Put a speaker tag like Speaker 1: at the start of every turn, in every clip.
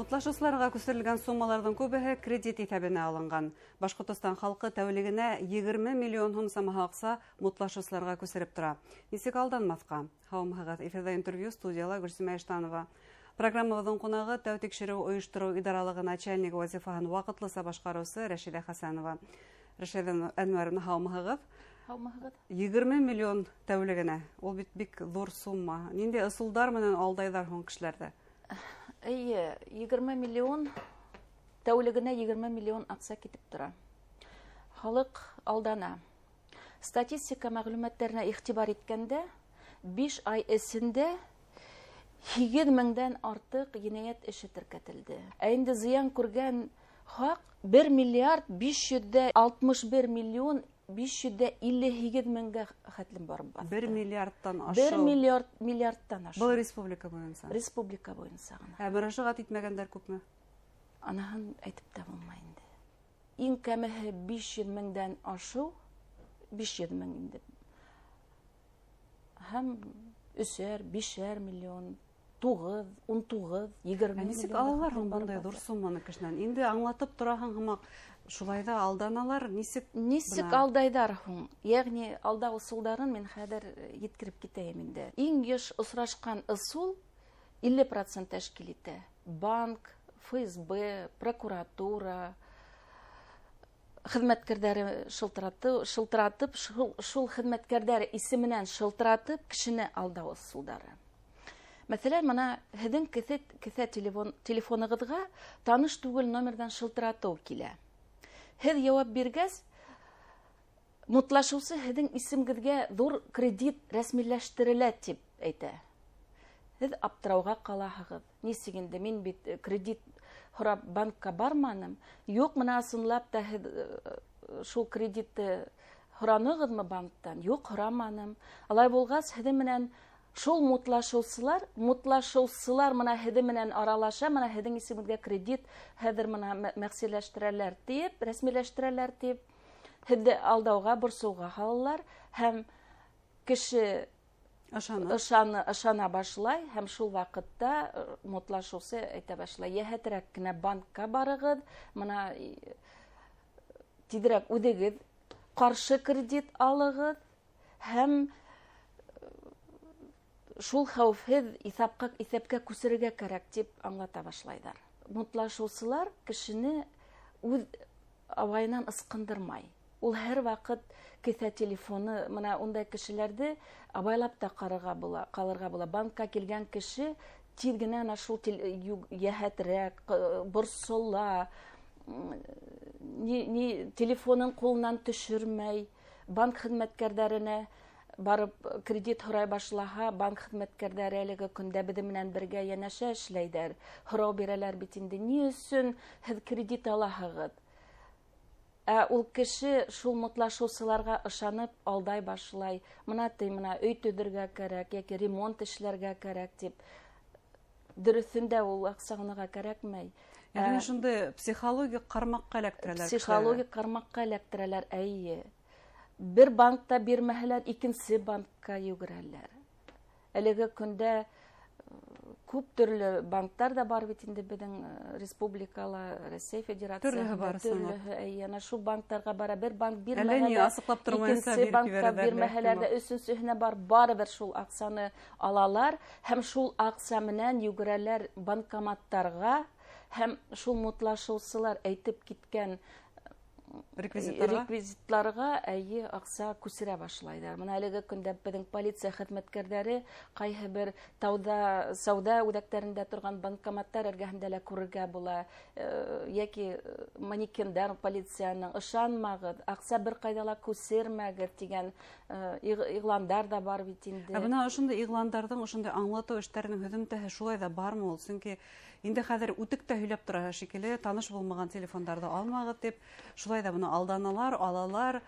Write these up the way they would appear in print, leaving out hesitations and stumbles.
Speaker 1: Мутлашыусыларға күсерелгән суммаларҙың күбеһе кредит иҫәбенә алынған. Башҡортостан халҡы тәүлегенә 20 миллион һум самаһы аҡса мутлашыусыларға күсереп тора. Нисек алданмаҫҡа? Һаумыһығыҙ! Эфирҙа интервью, студияла Гөлсимә Иштанова. Программабыҙҙың ҡунағы тәү тикшереү ойоштороу идаралығы начальнигы вазифаһын ваҡытлыса башҡарыусы Рәшиҙә Хәсәнова. Рәшиҙә Әнүәровна, һаумыһығыҙ!
Speaker 2: Һаумыһығыҙ!
Speaker 1: 20 миллион тәүлегенә. Ул бит бик ҙур сумма. Ниндәй ысулдар менән алдайҙар һуң кешеләрҙе?
Speaker 2: Эйе, 20 миллион, тәүлегенә 20 миллион аҡса китеп тора. Халыҡ алдана. Статистика мәғлүмәттәренә иғтибар иткәндә, 5 ай эсендә 8 меңдән артыҡ енәйәт эше теркәтелде. Ә инде зыян күргән хаҡ 1 миллиард 561 миллион 558 меңгә хәтлем барып баҫты.
Speaker 1: 1 миллиардтан ашыу.
Speaker 2: 1 миллиардтан ашыу.
Speaker 1: Был республика буйынса.
Speaker 2: Республика буйынса ғына.
Speaker 1: Ә мөрәжәғәт итмәгәндәр күпме?
Speaker 2: Анаһын әйтеп тә булмай инде. Иң кәмеһе 500 меңдән ашыу, 500 мең инде. Һәм 3-әр, 5-әр миллион, 9, 19, 20
Speaker 1: Ә нисек
Speaker 2: миллион
Speaker 1: алалар
Speaker 2: хәтлем
Speaker 1: һуң
Speaker 2: барып
Speaker 1: бындай ҙур
Speaker 2: баҫты.
Speaker 1: сумманы кешенән? Инде аңлатып тораһың һымаҡ, шулай ҙа алданалар, нисек
Speaker 2: Нисек
Speaker 1: бына?
Speaker 2: алдайҙар һуң? Йәғни алдау ысулдарын мин хәҙер еткереп китәйем инде. Иң йыш осрашҡан ысул 50% тәшкил итә. Банк, ФСБ, прокуратура хеҙмәткәрҙәре шылтыратып, шул хеҙмәткәрҙәре исеменән шылтыратып кешене алдау ысулдары. Мәҫәлән, мына һеҙҙең кеҫә телефонығыҙға таныш түгел номерҙан шылтыратыу килә. Һеҙ яуап биргәс, мутлашыусы һеҙҙең исемегеҙгә ҙур кредит рәсмиләштерелә тип әйтә. Һеҙ аптырауға ҡалаһығыҙ. Нисек инде мин бит кредит һорап банкка барманым? Юҡ, мына ысынлап та һеҙ шул кредитты һоранығыҙмы банктан? Юҡ, һораманым. Алай булғас, һеҙҙең менән шул мутлашыусылар мына һеҙҙең менән аралаша, мына һеҙҙең исемегеҙгә кредит хәҙер мына мәҡсиләштерәләр тип, рәсмиләштерәләр тип, һеҙҙе алдауға, борсоуға һалалар һәм кеше
Speaker 1: Ышана.
Speaker 2: ышана башлай һәм шул ваҡытта мутлашыусы әйтә башлай: йәһәтерәк кенә банкка барығыҙ, мына тиҙерәк үҙегеҙ ҡаршы кредит алығыҙ һәм шул хәүефһеҙ иҫәпкә күсерергә кәрәк тип аңлата башлайҙар. Мутлашыусылар кешене үҙ абайынан ысҡындырмай. Ул һәр ваҡыт кеҫә телефоны, мына ундай кешеләрҙе абайлап та ҡарарға була, ҡалырға була. Банкка килгән кеше тиҙ генә ана шул йәһәтерәк, борсола, ни телефонын ҡулынан төшөрмәй, банк хеҙмәткәрҙәренә барып кредит һорай башлаһа, банк хеҙмәткәрҙәре әлеге көндә беҙҙең менән бергә йәнәшә эшләйҙәр. Һорау бирәләр бит инде, ни өсөн һеҙ кредит алаһығыҙ? Ә ул кеше шул мутлашыусыларға ышанып алдай башлай. Мына ти, мына өй төҙөргә кәрәк, йәки ремонт эшләргә кәрәк тип. Дөрөҫөндә ул аҡса уныға кәрәкмәй.
Speaker 1: Йәғни шундай психологик ҡармаҡҡа эләктерәләр кешеләрҙе.
Speaker 2: Психологик ҡармаҡҡа эләктерәләр, эйе. Бер банкта бирмәһәләр, икенсе банкка йүгерәләр. Әлеге көндә күп төрлө банктар да бар бит инде беҙҙең республикала, Рәсәй Федерацияһында
Speaker 1: Төрлөһө бар, ысынлап.
Speaker 2: төрлөһө, эйе, ана шул банктарға бара, бер банк
Speaker 1: Әллә
Speaker 2: бирмәһә
Speaker 1: ни
Speaker 2: лә,
Speaker 1: асыҡлап тормайынса
Speaker 2: икенсе
Speaker 1: биреп
Speaker 2: банкка
Speaker 1: ебәрәләр,
Speaker 2: бирмәһәләр ҙә,
Speaker 1: ихтимал.
Speaker 2: өсөнсөһөнә бар, барыбер шул аҡсаны алалар һәм шул аҡса менән йүгерәләр банкоматтарға һәм шул мутлашыусылар әйтеп киткән
Speaker 1: Реквизитларға?
Speaker 2: реквизитларға, әйе, аҡса күсерә башлайҙар. Мына әлеге көндә беҙҙең полиция хеҙмәткәрҙәре ҡайһы бер тауҙа, сауҙа үҙәктәрендә торған банкоматтар эргәһендә лә күрергә була. Йәки манекендар полицияның ышанмағыҙ, аҡса бер ҡайҙа ла күсермәгеҙ тигән иғландар ҙа бар бит инде.
Speaker 1: Ә бына ошондай иғландарҙың, ошондай аңлатыу эштәренең һөҙөмтәһе шулай ҙа бармы ул? Сөнки инде хәҙер үтек тә һөйләп тора шикелле, таныш булмаған телефондарҙы алмағыҙ тип, шулай ҙа бына алданалар, алалар.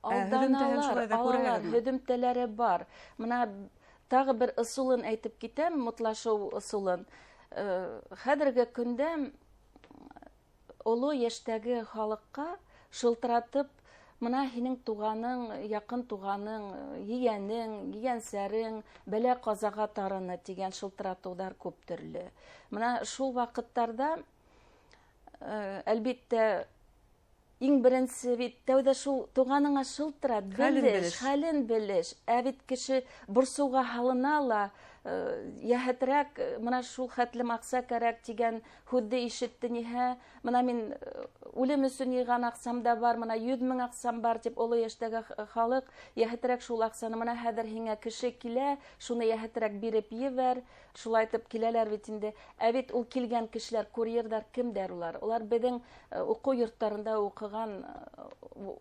Speaker 1: Ә һөҙөмтәһен
Speaker 2: Алданалар,
Speaker 1: шулай ҙа
Speaker 2: алалар,
Speaker 1: күрәһегеҙме?
Speaker 2: һөҙөмтәләре бар. Мына тағы бер ысулын әйтеп китәм, мутлашыу ысулын. Хәҙерге көндә оло йәштәге халыҡҡа шылтыратып, Мына һинең туғаның, яҡын туғаның, ейәнең, ейәнсәрең бәлә ҡазаға тарыны тигән шылтыратыуҙар күп төрлө. Мына шул ваҡыттарҙа, әлбиттә, иң беренсе бит тәүҙә шул туғаныңа шылтырат, белеш, хәлен белеш. Ә бит кеше борсоуға һалына ла, йәһәтерәк мына шул хәтлем аҡса кәрәк тигән һүҙҙе ишетте ниһә, мына мин үлем өсөн йыйған аҡсам да бар, мына 100 мең аҡсам бар тип оло йәштәге халыҡ йәһәтерәк шул аҡсаны мына хәҙер һиңә кеше килә, шуны йәһәтерәк биреп ебәр, шулай итеп киләләр бит инде. Ә бит ул килгән кешеләр, курьерҙар кемдәр улар? Улар беҙҙең уҡыу йорттарында уҡыған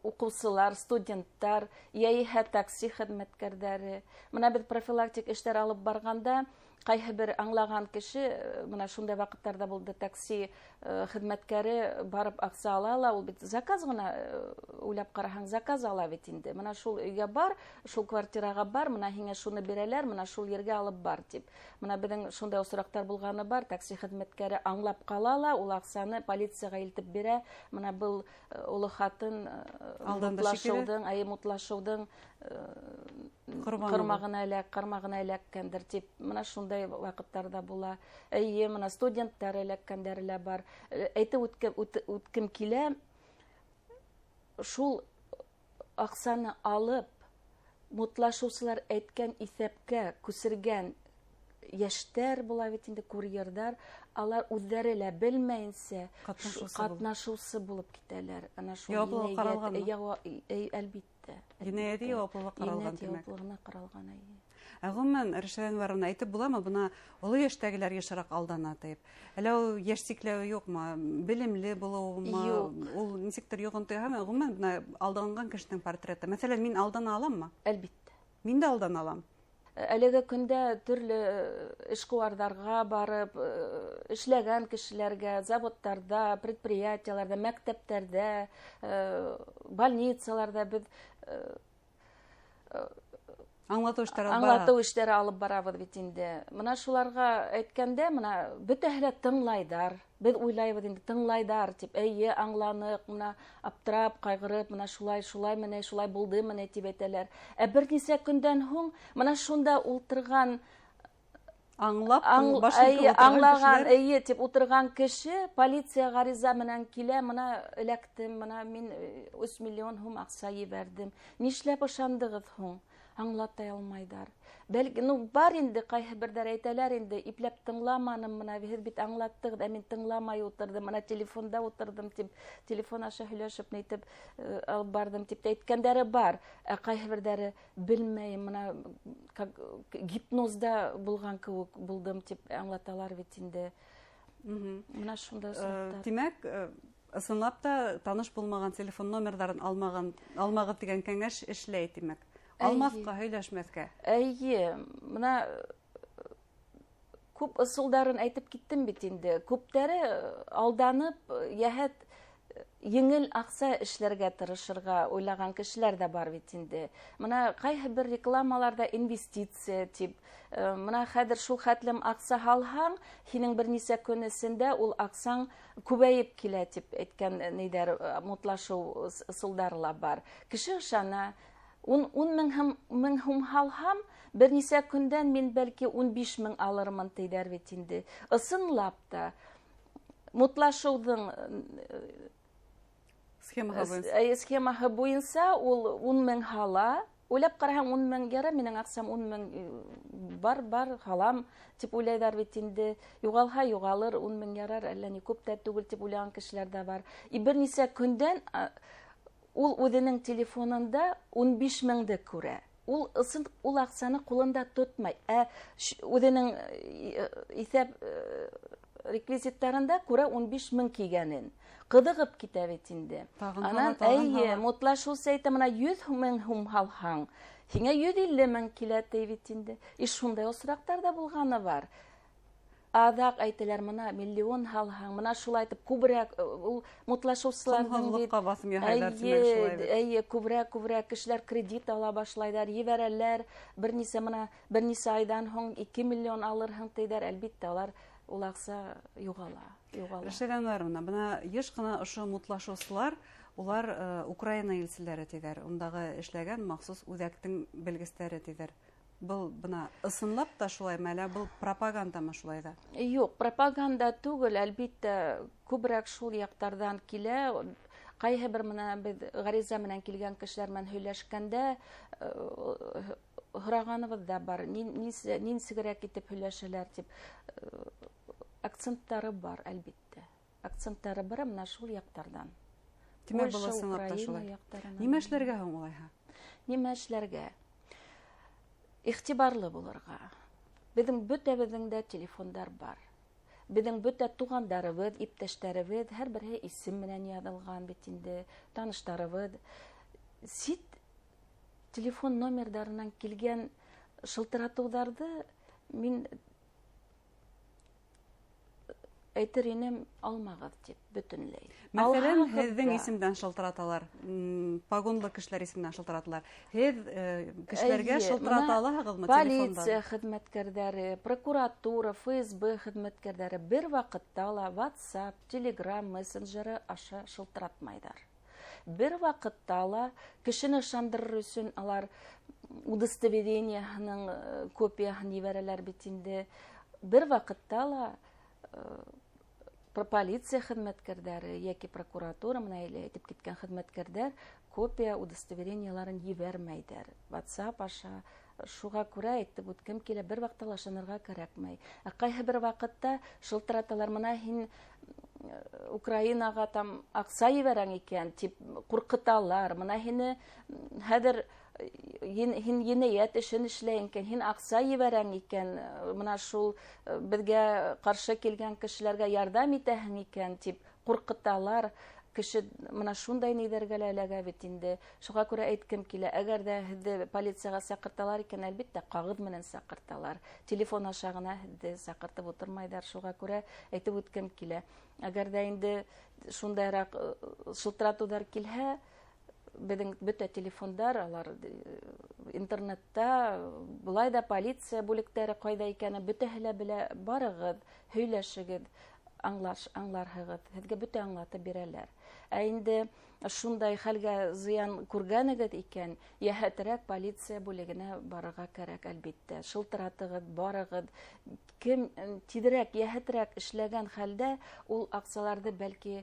Speaker 2: уҡыусылар, студенттар, йәиһә такси хеҙмәткәрҙәре. Мына беҙ профилактик эштәр алып барғанда ҡайһы бер аңлаған кеше, мына шундай ваҡыттарҙа булды, такси хеҙмәткәре барып аҡса ала ла, ул бит заказ ғына, уйлап ҡараһаң, заказ ала бит инде. Мына шул өйгә бар, шул квартираға бар, мына һиңә шуны бирәләр, мына шул ергә алып бар тип. Мына беҙҙең шундай осраҡтар булғаны бар, такси хеҙмәткәре аңлап ҡала ла, ул аҡсаны полицияға илтеп бирә. Мына был оло хатын мутлашыуҙың, мутлашыуҙың ҡармағына эләккәндер тип. Мына шундай ваҡыттарҙа була. Эйе, мына студенттар эләккәндәре лә бар. Әйтеп үткем килә, шул аҡсаны алып, мутлашыусылар әйткән иҫәпкә күсергән йәштәр була бит инде, курьерҙар, алар үҙҙәре лә белмәйенсә ҡатнашыусы булып китәләр. Ана шул
Speaker 1: яуаплылыҡ ҡаралғанмы?
Speaker 2: Әлбиттә.
Speaker 1: Енәйәти яуаплылыҡ ҡаралған, тимәк.
Speaker 2: Яуаплылығына ҡаралған, эйе.
Speaker 1: Ә ғөмүмән, Рәшиҙә Әнүәровна, әйтеп буламы, бына оло йәштәгеләр йышыраҡ алдана тип? Әллә ул йәш сикләүе юҡмы, белемле булыуымы?
Speaker 2: Юҡ.
Speaker 1: Ул нисектер йоғонто яһамай? Ғөмүмән, бына алданған кешенең портреты. Мәҫәлән, мин алдана аламмы?
Speaker 2: Әлбиттә.
Speaker 1: Мин дә алдана алам.
Speaker 2: Әлеге көндә төрлө эшҡыуарҙарға барып, эшләгән кешеләргә, заводтарҙа, предприятиеларҙа, мәктәптәрҙә, больницаларҙа беҙ
Speaker 1: аңлатыу эштәре алып барабыҙ.
Speaker 2: Аңлатыу эштәре алып барабыҙ бит инде. Мына шуларға әйткәндә, мына бөтәһе лә тыңлайҙар. Беҙ уйлайбыҙ инде, тыңлайҙар тип, эйе, аңланыҡ, мына аптырап, ҡайғырып, мына шулай, шулай, мына шулай булды, мына тип әйтәләр. Ә бер нисә көндән һуң мына шунда ултырған
Speaker 1: аңлап, башын ҡылып ултырған
Speaker 2: аңлаған,
Speaker 1: кешеләр.
Speaker 2: эйе, тип ултырған кеше полиция ғариза менән килә, мына эләктем, мына мин 3 миллион һум аҡса ебәрҙем. Нишләп ышандығыҙ һуң? Аңлатай алмайҙар. Бәлки, бар инде, ҡайһы берҙәр әйтәләр инде, ипләп тыңламаным, мына һеҙ бит аңлаттығыҙ, ә мин тыңламай ултырҙым, мына телефонда ултырҙым тип, телефон аша һөйләшеп, нитеп, алып барҙым тип тә әйткәндәре бар. Ә ҡайһы берҙәре белмәйем, мына как гипнозда булған кеүек булдым тип аңлаталар бит инде. Мына шундай осраҡтар.
Speaker 1: Тимәк, ысынлап та таныш булмаған телефон номерҙарын алмағыҙ тигән кәңәш эшләй, тимәк. Алмаҫҡа, һөйләшмәҫкә.
Speaker 2: Эйе, мына күп ысулдарын әйтеп киттем бит инде. Күптәре алданып, йәһәт еңел аҡса эшләргә тырышырға уйлаған кешеләр ҙә бар бит инде. Мына ҡайһы бер рекламаларҙа инвестиция тип, мына хәҙер шул хәтлем аҡса һалһаң, һинең бер нисә көн эсендә ул аҡсаң күбәйеп килә тип әйткән нейҙәр, мутлашыу ысулдары ла бар. Кеше ышана, ун мең һум һалһам, бер нисә көндән мин бәлки 15 мең алырмын тейҙәр бит инде. Ысынлап та мутлашыуҙың
Speaker 1: схемаһы буйынса.
Speaker 2: Схемаһы буйынса ул 10 мең һала. Уйлап ҡараһаң, 10 мең ярай, минең аҡсам 10 мең бар, бар, һалам тип уйлайҙар бит инде. Юғалһа юғалыр, 10 мең ярар, әллә ни күп тә түгел тип уйлаған кешеләр ҙә бар. И бер нисә көндән, ул үҙенең телефонында 15 меңде күрә. Ул ысын, ул аҡсаны ҡулында тотмай. Ә үҙенең иҫәп реквизиттарында күрә 15 мең килгәнен. Ҡыҙығып китә бит инде.
Speaker 1: Тағын
Speaker 2: Анан,
Speaker 1: һала, тағын
Speaker 2: эйе,
Speaker 1: һала.
Speaker 2: мутлашыусы әйтә, мына 100 мең һум һалһаң, һиңә 150 мең килә ти бит инде. И шундай осраҡтар ҙа булғаны бар. Аҙаҡ әйтәләр, мына миллион һалһаң, мына шулай итеп күберәк, ул мутлашыусыларҙың бит.
Speaker 1: Ҡомһоҙлоҡҡа баҫым яһайҙар, тимәк,
Speaker 2: Эйе,
Speaker 1: шулай бит.
Speaker 2: эйе, күберәк, күберәк кешеләр кредит ала башлайҙар, ебәрәләр. Бер нисә, мына, бер нисә айҙан һуң 2 миллион алырһың тейҙәр. Әлбиттә, улар ул аҡса юғала, юғала.
Speaker 1: Рәшиҙә Әнүәровна, бына йыш ҡына ошо мутлашыусылар, Улар Украина илселәре тиҙәр, ундағы эшләгән махсус үҙәктең белгестәре тиҙәр. Был бына ысынлап та шулаймы, әллә был пропагандамы шулай ҙа?
Speaker 2: Юҡ, пропаганда түгел, әлбиттә, күберәк шул яҡтарҙан килә. Ҡайһы бер менә беҙ ғариза менән килгән кешеләр менән һөйләшкәндә һорағаныбыҙ ҙа бар, нисегерәк итеп һөйләшәләр тип. Акценттары бар, әлбиттә. Акценттары бар менә шул яҡтарҙан.
Speaker 1: Тимәк, был ысынлап та шулай. Нимә эшләргә һуң улайһа?
Speaker 2: Нимә эшләргә? Иғтибарлы булырға. Беҙҙең бөтәбеҙҙең дә телефондар бар. Беҙҙең бөтә туғандарыбыҙ, иптәштәребеҙ, һәр береһе исем менән яҙылған бит инде, таныштарыбыҙ. Сит телефон номерҙарынан килгән шылтыратыуҙарҙы мин әйтер инем, алмағыҙ тип бөтөнләй.
Speaker 1: Мәҫәлән, һеҙҙең исемдән шылтыраталар, погонлы кешеләр исеменән шылтыраталар. Һеҙ кешеләргә шылтырата алаһығыҙмы телефондан?
Speaker 2: Полиция хеҙмәткәрҙәре, прокуратура, ФСБ хеҙмәткәрҙәре бер ваҡытта ла WhatsApp, Telegram мессенджеры аша шылтыратмайҙар. Бер ваҡытта ла кешене ышандырыр өсөн алар удостоверениеһының копияһын ебәрәләр бит инде. Бер ваҡытта ла полиция хеҙмәткәрҙәре йәки прокуратура менән әле әйтеп киткән хеҙмәткәрҙәр копия удостоверениеларын ебәрмәйҙәр WhatsApp аша. Шуға күрә әйтеп үткем килә, бер ваҡытта ла ышанырға кәрәкмәй. Ә ҡайһы бер ваҡытта шылтыраталар, мына һин Украинаға там аҡса ебәрәң икән тип ҡурҡыталар, мына һине хәҙер һин енәйәт эшен эшләйен икән, һин аҡса ебәрәң икән, мына шул беҙгә ҡаршы килгән кешеләргә ярҙам итәһең икән тип ҡурҡыталар. Кеше мына шундай ниҙәргә лә эләгә бит инде. Шуға күрә әйткем килә, әгәр ҙә һеҙҙе полицияға саҡырталар икән, әлбиттә, ҡағыҙ менән саҡырталар. Телефон аша ғына һеҙҙе саҡыртып ултырмайҙар. Шуға күрә әйтеп үткем килә, әгәр ҙә инде шундайыраҡ шылтыратыуҙар килһә, беҙҙең бөтә телефондар, алар интернетта, былай да полиция бүлектәре ҡайҙа икәнен бөтәһе лә белә. Барығыҙ, һөйләшегеҙ, аңларһығыҙ, һеҙгә бөтә аңлатып бирәләр. Ә инде шундай хәлгә зыян күргәнегеҙ икән, йәһәтерәк полиция бүлегенә барырға кәрәк, әлбиттә. Шылтыратығыҙ, барығыҙ. Кем тиҙерәк, йәһәтерәк эшләгән хәлдә ул аҡсаларҙы бәлки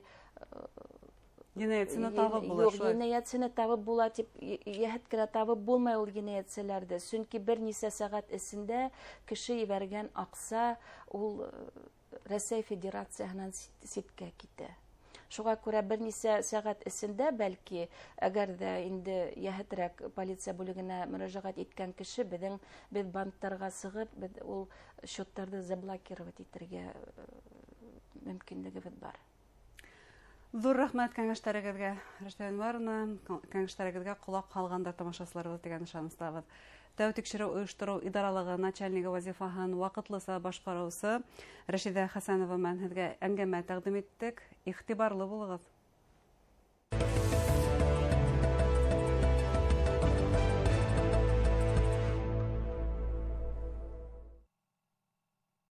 Speaker 1: енәйәтсене табып була.
Speaker 2: Юҡ, енәйәтсене табып була тип йәһәт кенә табып булмай ул енәйәтселәрҙе. Сөнки бер нисә сәғәт эсендә кеше ебәргән аҡса ул Рәсәй Федерацияһынан ситкә китә. Шуға күрә бер нисә сәғәт эсендә бәлки, әгәр ҙә инде йәһәтерәк полиция бүлегенә мөрәжәғәт иткән кеше беҙ банктарға сығып, беҙ ул счеттарҙы заблокировать итергә мөмкинлегебеҙ бар.
Speaker 1: Ҙур рәхмәт кәңәштәрегеҙгә, Рәшиҙә Әнүәровна, кәңәштәрегеҙгә ҡолаҡ һалғандар тамашасыларыбыҙ тигән ышаныстабыҙ. Тәү тикшереү ойоштороу идаралығы начальнигы вазифаһын ваҡытлыса башҡарыусы Рәшиҙә Хәсәнова менән һеҙгә әңгәмә тәҡдим иттек. Иғтибарлы булығыҙ.